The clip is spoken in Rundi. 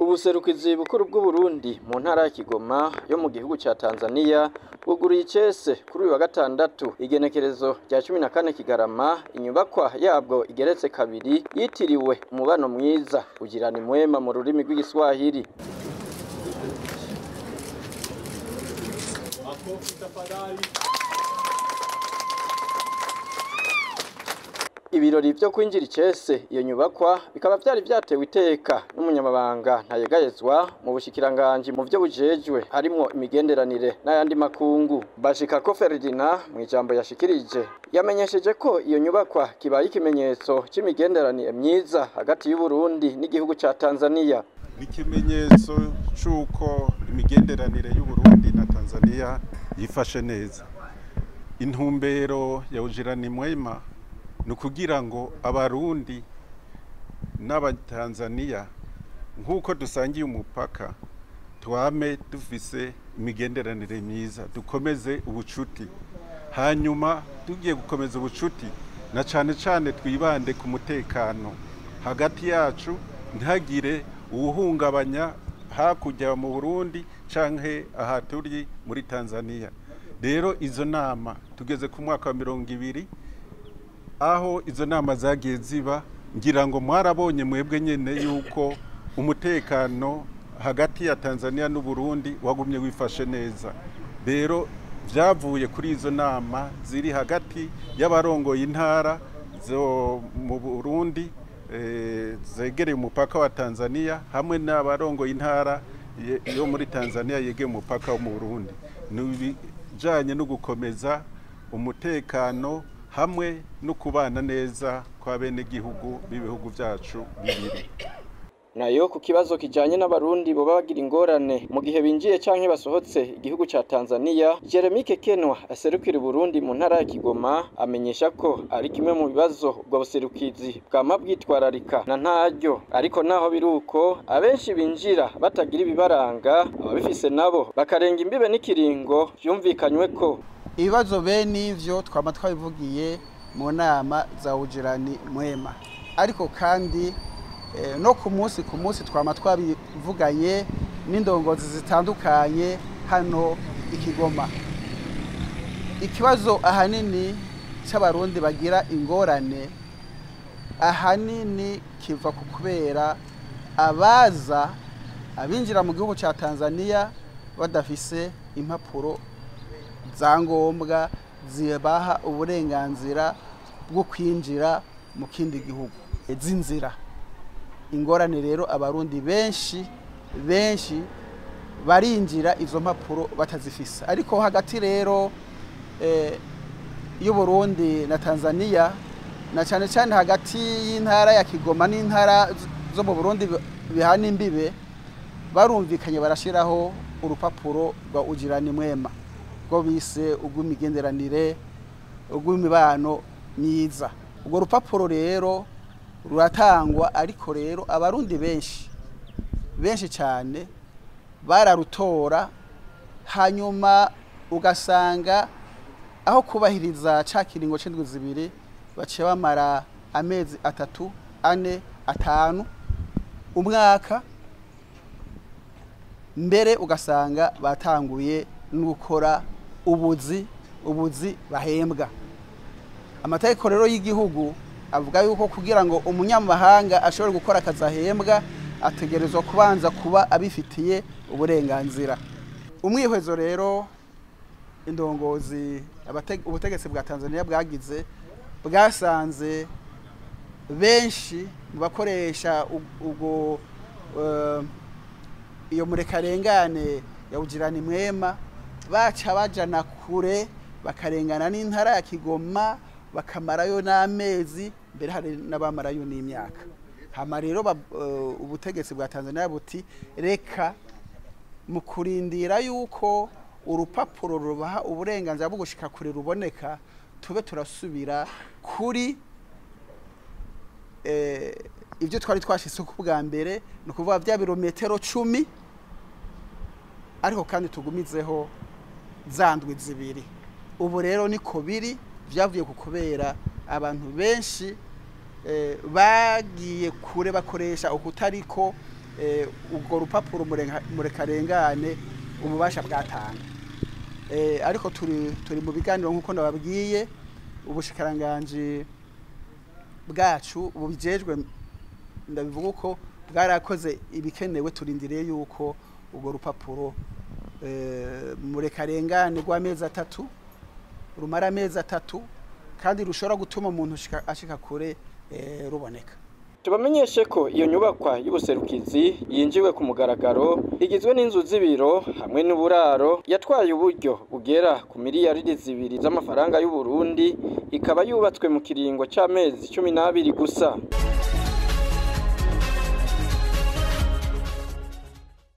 Ubuserukizi bukuru bw'Uburundi mu ntara ya Kigoma yo mu gihugu ca Tanzania buguriye icese kuri uyu wa gatandatu igenekerezo rya 14 Kigarama inyubakwa yabwo igeretse kabiri yitiriwe umubano mwiza ujirani mwema mu rurimi rw'igiswahili. Ibirori vyo kwinjira icese iyo nyubakwa bikaba vyari vyatewe iteka n'umunyamabanga ntayegayezwa mu bushikiranganje mu vyo bujejwe harimwo imigenderanire n'ayandi makungu. Bashikako Ferdinand mu ijambo yashikirije yamenyesheje ko iyo nyubakwa kibaye ikimenyetso c'imigenderanire myiza hagati y'u Burundi n'igihugu ca Tanzania. Ikimenyetso c'uko imigenderanire y'u Burundi na Tanzania yifashe neza. Intumbero ya ujirani mwema ni kugira ngo abarundi n'abatanzania nk'uko dusangiye umupaka twame dufise imigenderanire myiza, dukomeze ubucuti. Hanyuma tugiye gukomeza ubucuti na cane cane twibande ku mutekano hagati yacu, ntihagire uwuhungabanya hakurya mu Burundi canke aha turi muri Tanzania. Rero izo nama tugeze ku mwaka wa 20 aho izo nama zagiye ziba, ngira ngo mwarabonye mwebwe nyene yuko umutekano hagati ya Tanzania n'u Burundi wagumye wifashe neza. Rero vyavuye kuri izo nama ziri hagati y'abarongoye intara zo mu Burundi zegereye umupaka wa Tanzania hamwe n'abarongoye intara yo muri Tanzania yegeye umupaka wo mu Burundi. Nibijanye no gukomeza umutekano hamwe no kubana neza kwa bene gihugu b'ibihugu vyacu bibiri. Nayo ku kibazo kijanye n'abarundi boba bagira ingorane mu gihe binjiye canke basohotse igihugu ca Tanzania, Jeremy Kenwa aserukira Burundi mu ntara ya Kigoma amenyesha ko ari kimwe mu bibazo ubwo buserukizi bwama bwitwararika na ntaryo, ariko naho biruko abenshi binjira batagira ibibaranga, ababifise nabo bakarenga imbibe n'ikiringo vyumvikanywe ko ibibazo bene ivyo twama twabivugiye mu nama za ujirani mwema, ariko kandi no ku munsi twama twabivuganye n'indongozi zitandukanye hano ikigoma. Ikibazo ahanini c'abarundi bagira ingorane ahanini kiva ku kubera abaza abinjira mu gihugu ca Tanzania badafise impapuro za ngombwa zibaha uburenganzira bwo kwinjira mu kindi gihugu zinzira. Ingorane rero abarundi benshi benshi barinjira izo mpapuro batazifise, ariko hagati rero y'u Burundi na Tanzania na cyane cyane hagati y'intara ya Kigoma n'intara zo mu Burundi bihana imbibe, barumvikanye barashiraho urupapuro rwa ujirani mwema rwo bise urw'imigenderanire urw'imibano myiza. Urwo rupapuro rero ruratangwa, ariko rero abarundi benshi benshi cyane bararutora, hanyuma ugasanga aho kubahiriza ca kiringo c'indwi zibiri baciye bamara amezi 3, 4, 5, umwaka, mbere ugasanga batanguye no gukora ubuzi bahembwa. Amategeko rero y'igihugu avuga yuko kugira ngo umunyamahanga ashobore gukora akazi ahembwa ategerezwa kubanza kuba abifitiye uburenganzira. Umwihwezo rero indongozi ubutegetsi bwa Tanzania bwagize bwasanze benshi mu bakoresha ubwo iyo murekarengane ya ujirani mwema baca bajana kure bakarengana n'intara ya Kigoma bakamarayo n'amezi, mbere hari n'abamarayo n'imyaka. Hama rero ubutegetsi bwa Tanzania buti reka mu kurindira yuko urupapuro rubaha uburenganzira bwo gushika kure ruboneka, tube turasubira kuri ibyo twari twashyize ku bwa mbere, ni ukuvuga bya birometero 10, ariko kandi tugumizeho za ndwi zibiri. Ubu rero niko biri, vyavuye ku kubera abantu benshi bagiye kure bakoresha ukutariko Ubwo rupapuro murekarengane ububasha bwatanga. Ariko turi mu biganiro nk'uko nababwiye, ubushikiranganji bwacu bubijejwe, ndabivuga uko, bwarakoze ibikenewe. Turindiriye yuko urwo rupapuro murekarengane rw'amezi 3 rumara amezi 3 kandi rushobora gutuma umuntu ashika kure, ruboneka. Tubamenyeshe ko iyo nyubakwa y'ubuserukizi yinjiwe ku mugaragaro igizwe n'inzu z'ibiro hamwe n'uburaro, yatwaye uburyo bugera ku miliyaridi 2 z'amafaranga y'u Burundi, ikaba yubatswe mu kiringo c'amezi 12 gusa.